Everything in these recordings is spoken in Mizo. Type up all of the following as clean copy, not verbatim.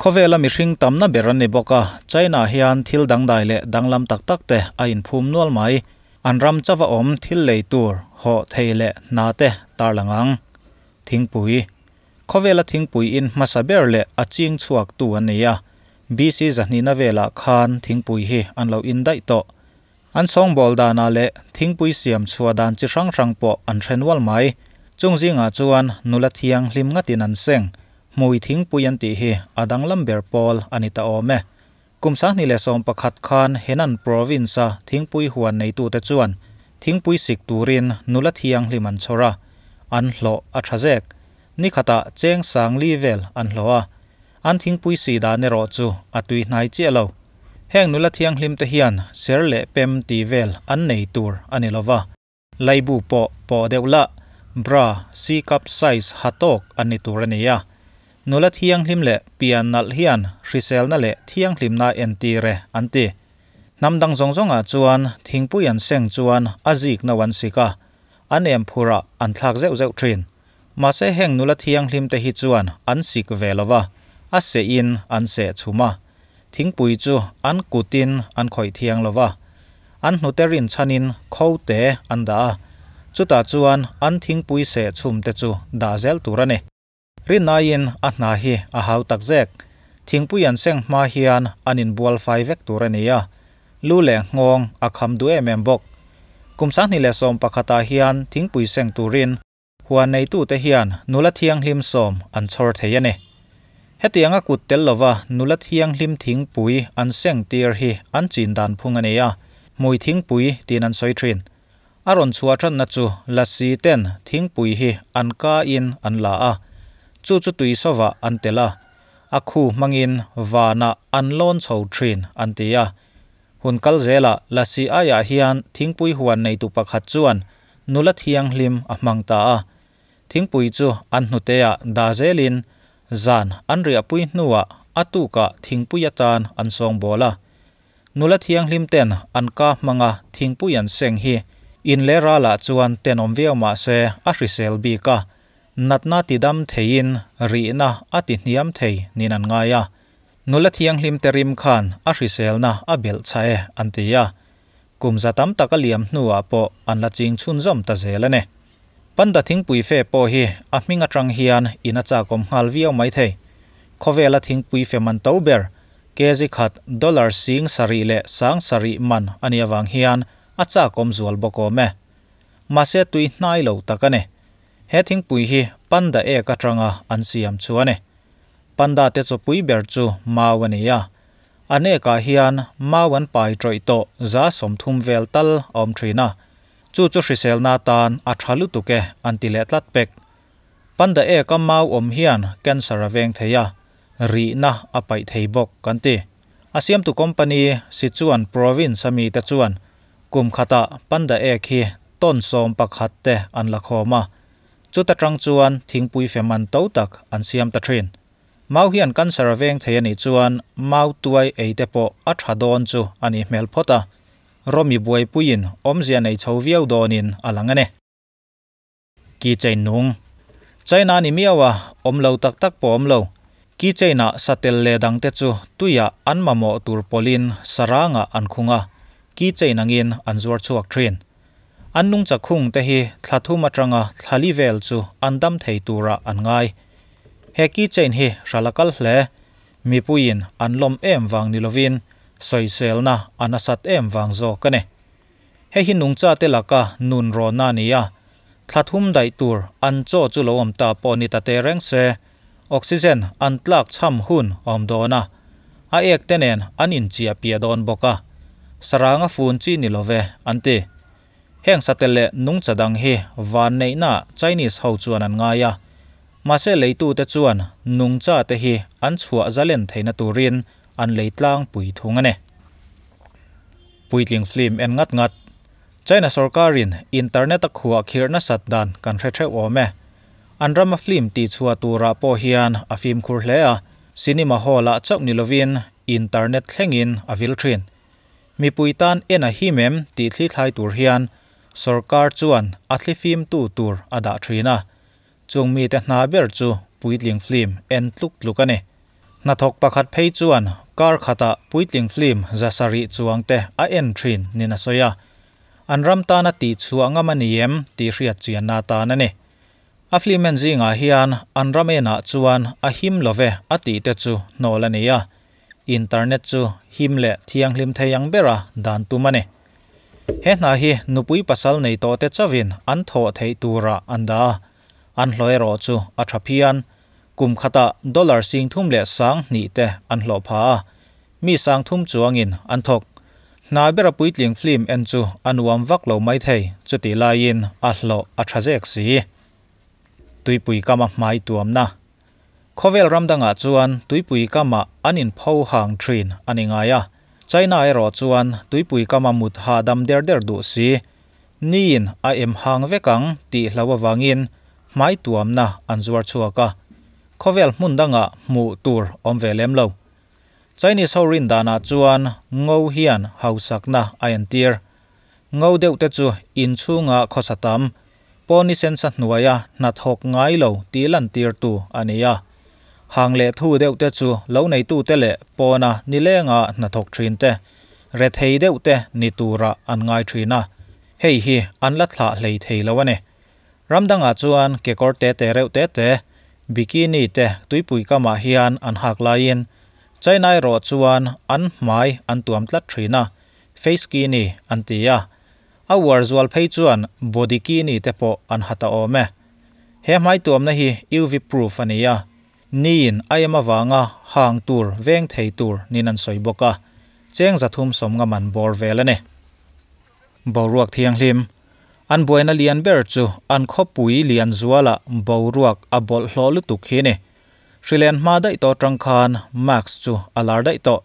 Khawvela mihring tamna ber an ni bawk a, China hian thil dangdai leh danglam tak tak te a inphum nual mai. An ram chauha awm thil lei tur, hawh thei leh hna te tarlang ang. Thingpui. Khawvela thingpui in hmasa ber leh a ching chhuak tu an ni a, BC zahnihna velah khan thingpui hi an lo in daih tawh. An sawngbawl danah leh thingpui siam chhuah dan chi hrang hrang pawh an hre nual mai. Chung zingah chuan nula thianghlim ngatin an seng, hmui thingpui an tih hi a danglam ber pawl a ni ta awm e. Kum 2011 khan Henan Province-a thingpui huan neitute chuan thingpui sik turin nula thianghlim an chhawr a, an hlawh a tha zek. Ni khatah cheng 4000 vel an hlawh a, an thingpui si dan erawh chu a tui hnai chiah lo. Heng nula thianghlim te hian ser leh pem ti vel an nei tur a ni lova. Laibu pawh pawh deuh lah, bra C cup size ha tawk an ni tur a ni a. Nula thianghlim leh pian nalh hian hriselna leh thianghlimna entir e an ti. Hnam dang zawng zawngah chuan thingpui an seng chuan a zik no an sik a, an em phurah an thlak zeuh zeuh thin. Mahse heng nula thianghlim te hi chuan an sik ve lova, a seh in an seh chhum a. Thingpui chu an kutin an khawih thiang lova, an hnute rin chhanin kho te an dah a, chutah chuan an thingpui seh chhum te chu dah zel tur a ni. Rinaiin a hna hi a hau tak zek. Thingpui an seng hma hian an inbual fai vek tur a ni a, lu leh nghawng a kham duh em em bawk. Kum 2011 ah hian thingpui seng turin huan neitute hian nula thianghlim 10 an chhawr thei a ni. Hetianga kut tel lova nula thianghlim thingpui an seng tir hi an chin dan phung a ni a, hmui thingpui tiin an sawi thin. A rawn chhuah tanna chu lasi ten thingpui hi an ka in an la a, chu chu tui sova an tel a, a khu hmangin vana an lawn chho thin an ti a. Hun kal zela lasi aiah hian thingpui huan neitu pakhat chuan nula thianghlim a hmang ta a. Thingpui chu an hnutea da zelin zan an riahpui hnuah a tukah thingpui atan an sawngbawl a. Nula thianghlim ten an ka hmanga thingpui an seng hi in le ralah chuan tenawm viau mahse a hrisel bik a, natna tidam theiin rihna a ti hniam thei nin an ngai a. Nula thianghlim te rim khan a hriselna a belh cha e an ti a. Kum za tam tak a liam hnuah pawh an la ching chhunzawm ta zel a ni. Panda thingpui fe pawh hi a hming atang hian in a chakawm nghal viau mai thei. Khawvela thingpui fe man to ber kg khat dollar 7,000 leh 7,000 man ani awang hian a chakawm zual bawk awm e. Mahse tui hnai lo tak a ni. He thingpui hi panda ek atanga an siam chu a ni. Panda te chawpui ber chu mau a ni a. An ekah hian mau an pai tawih tawh za 30 vel tal a awm thin a. Chu chu hriselna tan a tha lutuk e an ti leh tlat pek. Panda eka mau awm hian cancer a veng thei a, rihna a paih thei bawk kan ti. A siamtu company Sichuan province ami te chuan kum khata panda ek hi ton 11 te an la khawm a. Chuta tang chuan thingpui fe man to tak an siam ta thin. Mau hian cancer a veng thei ani chuan mau tuai ei te pawh a tha dawn chu ani hmel phawt a. Romi buai puiin awmzia nei chho viau dawnin a lang a ni. Ki chain nung. China ni miawa awm lo tak tak pawh awm lo. Ki chain ah satel le dang te chu tuia an mamawh tur pawlin saranga an khung a. Ki chain angin an zuar chhuak thin. An nung cha khung te hi thlathum atanga thlali vel chu an dam thei tura an ngai. He ki chain hi hralakal hle. Mipuiin an lawm em wang nilovin soiselna an asat em wang zawk a ni. He hi nungcha te laka nun ro na ni a. Thlathum dai tur an chaw chu lo awm ta pawh ni ta te reng se. Oxygen an tlak cham hun awm dawn a. A ek te nen an inchiah piah dawn bawk a. Saranga fun chi ni love an ti. Heng satel leh nungcha dang hi van neihna Chinese ho chuan an ngai a. Mahse leitu te chuan nungcha te hi an chhuah zalen theihna turin an leitlang pui thung a ni. Puitling film en ngat ngat. China sarkarin internet a khuah khirhna sat dan kan hre theuh awm e. An rama film ti chhuah tura pawh hian a fimkhur hle a. Cinema hall ah chauh ni lovin internet thlengin a vil thin. Mipui tan en a him em ti thli thlai tur hian sarkar chuan a thli fim tu tur a dah thin a. Chung mi te hna ber chu puitling film en tluk tluk a ni. Hnathawk pakhat phei chuan kar khatah puitling film 700 chuang te a en thin niin a sawi a. An ram tana tihchhuah ngam a ni em tih hriat chianna atan a ni. A film en zingah hian an ram enah chuan a him love a tih te chu hnawl a ni a. Internet chu him leh thianghlim thei ang bera dan tum a ni. He hna hi nupui pasal nei tawh te chauhin an thawh theih turah an dah a, an hlawh erawh chu a tha phian. Kum khatah dollar 32,000 te an hlawh pha a, mi 3000 chuangin an thawk. Hna bera puitling film en chu a nuam vak lo mai thei, chutih laiin a hlawh a tha zek si. Tuipui kama hmai tuamna. Khawvel ram dangah chuan tuipui kama an inpho hang thin a ni ngai a. China erawh chuan tuipui kama mut hahdam der der duh si. Niin a em hang vek ang tih hlo avangin hmai tuamna an zuar chhuak a. Khawvel hmun dangah hmuh tur awm ve lem lo. Chinese ho rin danah chuan ngo hian hausakna a entir. Ngo deuh te chu inchhunga khawsa tam, pawni sensa hnuaia hnathawk ngai lo tih lantirtu a ni a. Hang leh thu deuh te chu lo neitu te leh pawna nilenga hnathawk thin te, rethei deuh te ni tura an ngai thin a. Hei hi an la thlah hlei thei lo a ni. Ram dangah chuan kekawr te te reuh te te, bikini te tuipui kamah hian an hak laiin China erawh chuan an hmai an tuam tlat thin a, face kini an ti a. A uar zual phei chuan body kini te pawh an ha ta awm e. He hmai tuamna hi UV proof a ni a, niin a em avanga hang tur veng thei tur niin an sawi bawk a, cheng 350 man bawr vel a ni. Boruak thianghlim. An buaina lian ber chu an khawpui lian zuala boruak a bawlhhlawh lutuk hi a ni. Hrilen hma daih tawh atang khan mask chu a lar daih tawh.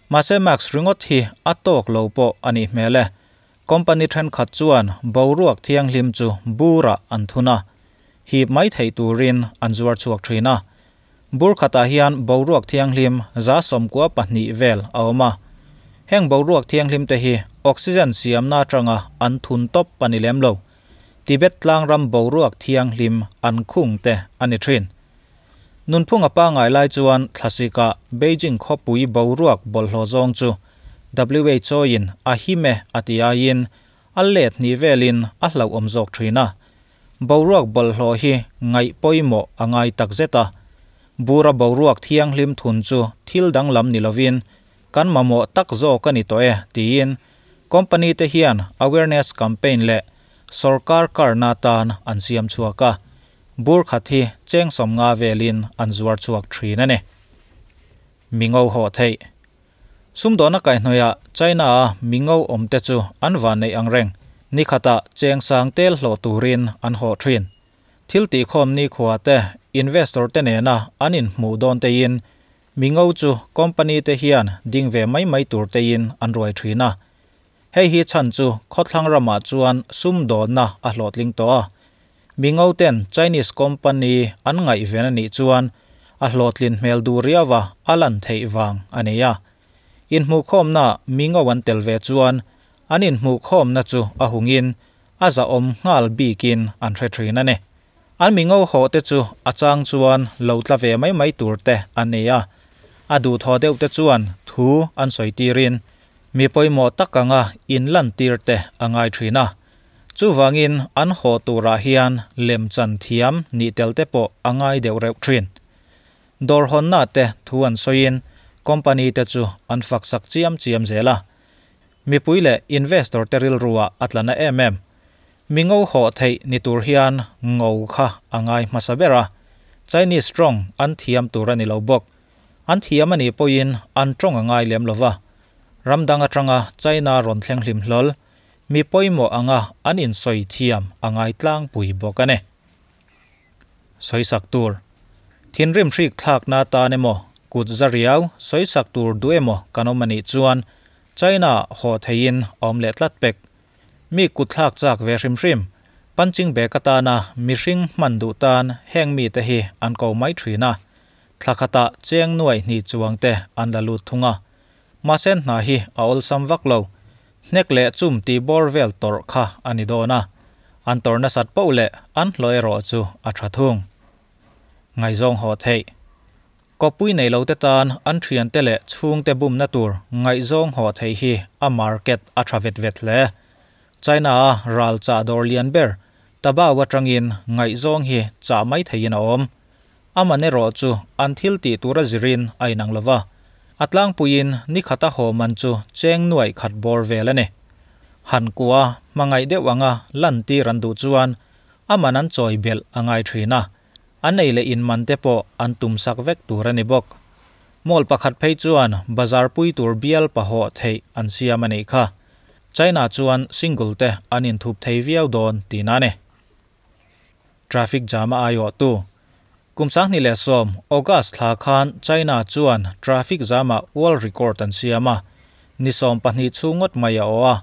Mahse mask ringawt hi a tawk lo pawh a nih hmel e. Company thenkhat chuan boruak thianghlim chu burah an thun a, hip mai theih turin an zuar chhuak thin a. Bur khatah hian boruak thianghlim 92 vel a awm a. Heng boruak thianghlim te hi oxygen siamna atanga an thun tawp a ni lem lo. Tibet tlang ram boruak thianghlim an khung te a ni thin. Nunphung a pangai lai chuan thlasika Beijing khawpui boruak bawlhhlawh zawng chu WHO in a him e a ti aiin a let hnih velin a hlauhawm zawk thin a. Boruak bawlhhlawh hi ngaih pawimawh a ngai tak zet a. Bura boruak thianghlim thun chu thil danglam ni lovin kan mamawh tak zawk a ni tawh e tiin company te hian awareness campaign leh sorkar karna tan an siam chhuak a. Bur khat hi cheng 50 velin an zuar chhuak thin a ni. Mingo haw theih. Sumdawna kaihhnawih China a mingo awm te chu an van nei ang reng. Ni khata cheng sang tel hlawh turin an haw thin. Thil tihkhawm ni khua te investor te nena an inhmuh dawn tein mingo chu company te hian ding ve mai mai tur tein an ruai thin a. Hei hi chan chu khawthlang ramah chuan sumdawnna a hlawhtling tawh a. Mingo ten Chinese company an ngaih ven a nih chuan a hlawhtlin hmel duh riauva a lan theih vang a ni a. Inhmuhkhawmna mingo an tel ve chuan an inhmuhkhawmna chu a hungin a zahawm nghal bikin an hre thin a ni. An mingo haw te chu a chang chuan lo tla ve mai mai tur te an ni a. A duh thaw deuh te chuan thu an sawi tirin mi pawimawh tak anga in lan tir te a ngai thin a. Chuvangin an haw turah hian lem chan thiam nih tel te pawh a ngai deuh reuh thin. Dawr hawnna te thu an sawiin company te chu an fak sak chiam chiam zel a. Mipui leh investor te rilruah a tla na em em. Mingo haw theih ni tur hian ngo kha a ngai hmasa ber a. Chinese tawng an thiam tur a ni lo bawk. An thiam a nih pawhin an tawng a ngai lem lova. Ram dang atanga China rawn thleng hlim hlawl, mi pawimawh anga an insawi thiam a ngai tlangpui bawk a ni. Sawisak tur. Thinrim hrik thlakna tan emaw, kut za riau sawisak tur duh emaw kan awm a nih chuan China haw theiin awm leh tlat pek. Mi kut thlak chak ve hrim hrim, punching bag atana mihring hman duh tan heng mi te hi an ko mai thin a. Thla khatah cheng nuai hnih chuang te an la lut thung a. Mahse hna hi a awlsam vak lo. Hnek leh chum tih bawr vel tawrh kha a ni dawn a. An tawrh nasat poh leh an hlawh erawh chu a tha thung. Ngaihzawng haw theih. Kawppui nei lo te tan an thiante leh chhungte bumna tur ngaihzawng haw thei hi a market a tha vet vet hle. China-a ral chah dawr lian ber Taobao atangin ngaihzawng hi chah mai theiin a awm. A man erawh chu an thil tih tura zirin a inang lo va, a tlangpuiin ni khata haw man chu cheng nuaih khat bawr vel a ni. Han kua hmangaih deuh anga lantir an duh chuan a man an chawi belh a ngai thin a, an ei leh in man te pawh an tum sak vek tur a ni bawk. Mall pakhat phei chuan bazar pui tur bial pahawh theih an siam a nih kha. China chuan single te an inthup thei viau dawn tihna a ni. Traffic jam a aiawhtu Kum 2010 August thla khan China chuan traffic jam ah world record an siam a, ni 12 chhung ngawt mai a awh a,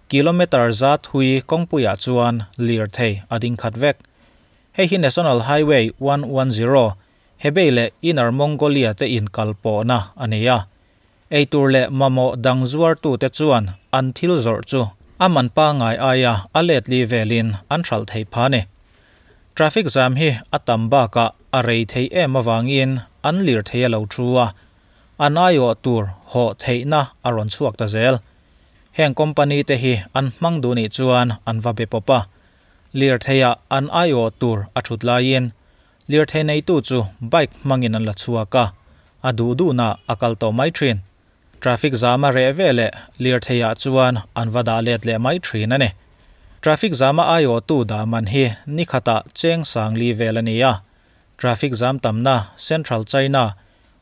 kilometre za thui kawngpuiah chuan lirthei a ding khat vek. Hei hi National Highway 110, Hebei leh Inner Mongolia te inkal pawhna a ni a. Eitur leh mamawh dang zuartute chuan an thil zawrh chu a man pangngai aia a letli velin an hralh theih phah a ni. Traffic jam hi a tam bakah a rei thei em avangin an lirthei a lo thu a, an aiawh tur hawh theihna a rawn chhuak ta zel. Heng company te hi an hmang duh nih chuan an va be pawp a, lirtheiah an aiawh tur a thut laiin lirthei neitu chu bike hmangin an la chhuak a, a duh duhna a kal tawh mai thin. Traffic jam a reh veleh lirtheiah chuan an va dah let leh mai thin a ni. Traffic jam a aiawhtu dah man hi ni khatah cheng sangli vel a ni a, traffic jam tamna Central China,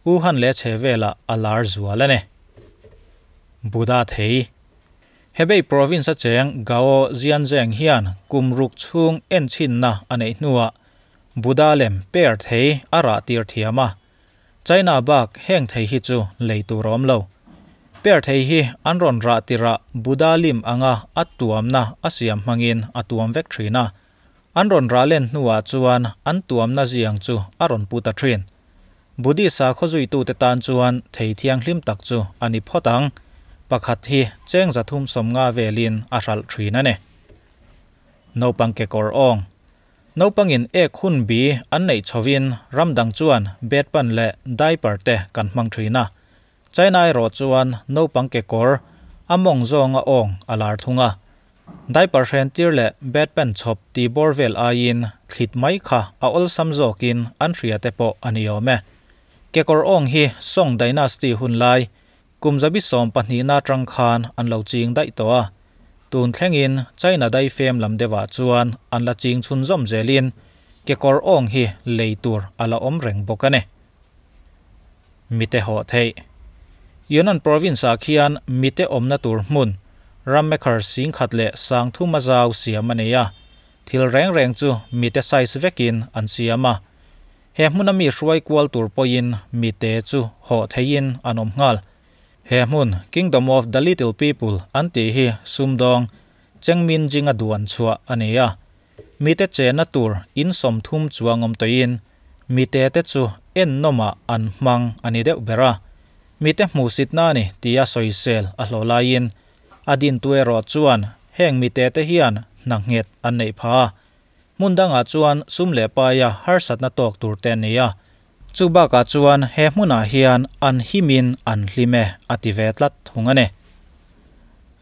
Wuhan leh chhe velah a lar zual a ni. Buddha thei. Hebei province a cheng Gao Jianzheng hian kum ruk chhung enchhinna a neih hnuah Buddha lem per thei a rah tir thiam a. China bak heng thei hi chu lei tur a awm lo. Per thei hi an rawn rah tirah Buddha lim anga a tuamna a siam hmangin a tuam vek thin a. An rawn rah len hnuah chuan an tuamna ziang chu a rawn pu ta thin. Buddhist sakhaw zuitute tan chuan thei thianghlim tak chu a ni phawt ang. Pakhat hi cheng 350 velin a hralh thin a ni. Naupang kekawr awng. Naupangin ek hun bi an neih chhovin ram dang chuan bedpan leh diaper te kan hmang thin a. China erawh chuan naupang kekawr a mawng zawnga awng a lar thung a. Diaper hren tir leh bedpan chhawp ti bawr vel aiin thlit mai kha a awlsam zawkin an hria te pawh a ni awm e. Kekawr awng hi Song Dynasty hun lai kum 12na atang khan an lo ching daih tawh a. Tun thlengin China daifem lam deuhah chuan an la ching chhunzawm zelin kekawr awng hi lei tur a la awm reng bawk a ni. Mite hawh theih. Yunnan province-ah khian mite awmna tur hmun rammekhar 10,300 a zau siam a nei a. Thil reng reng chu mite size vekin an siam a. He hmuna mi hruai kual tur pawhin mite chu hawh theihin an awm nghal. He hmun Kingdom of the Little People an tih hi sumdawng Chengmin Jinga duan chhuah a ni a. Mite chenna tur in 30 chuang awm tawhin mite te chu en nawmah an hmang a ni deuh ber a. Mite hmuhsitna a ni tia sawisel a hlawh laiin a dintu erawh chuan heng mite te hian hna nghet an neih phah a. Hmun dangah chuan sum leh paia harsatna tawk tur te an nei a. Chu bakah chuan he hmunah hian an himin an hlim e a ti ve tlat thung a ni.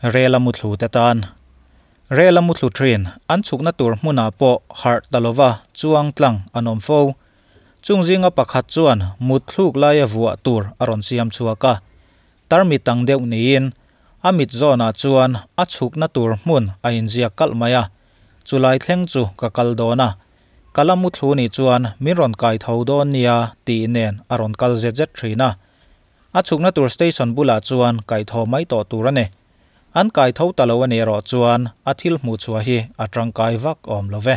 Rel a muthlu te tan. Rel a muthlu thin an chhukna tur hmunah pawh harh ta lova chuang tlang an awm fo. Chung zinga pakhat chuan mutthluk laia vuah tur a rawn siam chhuak a. Tarmi tang deuh niin a mit zawnah chuan a chhukna tur hmun a inziak kalh mai a. Chulai thleng chu ka kal dawn a. Ka la muthlu nih chuan min rawn kai tho dawn nia tih nen a rawn kal zet zet thin a. A chhukna tur station bulah chuan kaih tho mai tawh tur a ni. An kai tho ta lo a nih erawh chuan a thil hmuh chhuah hi a tangkai vak awm lo ve.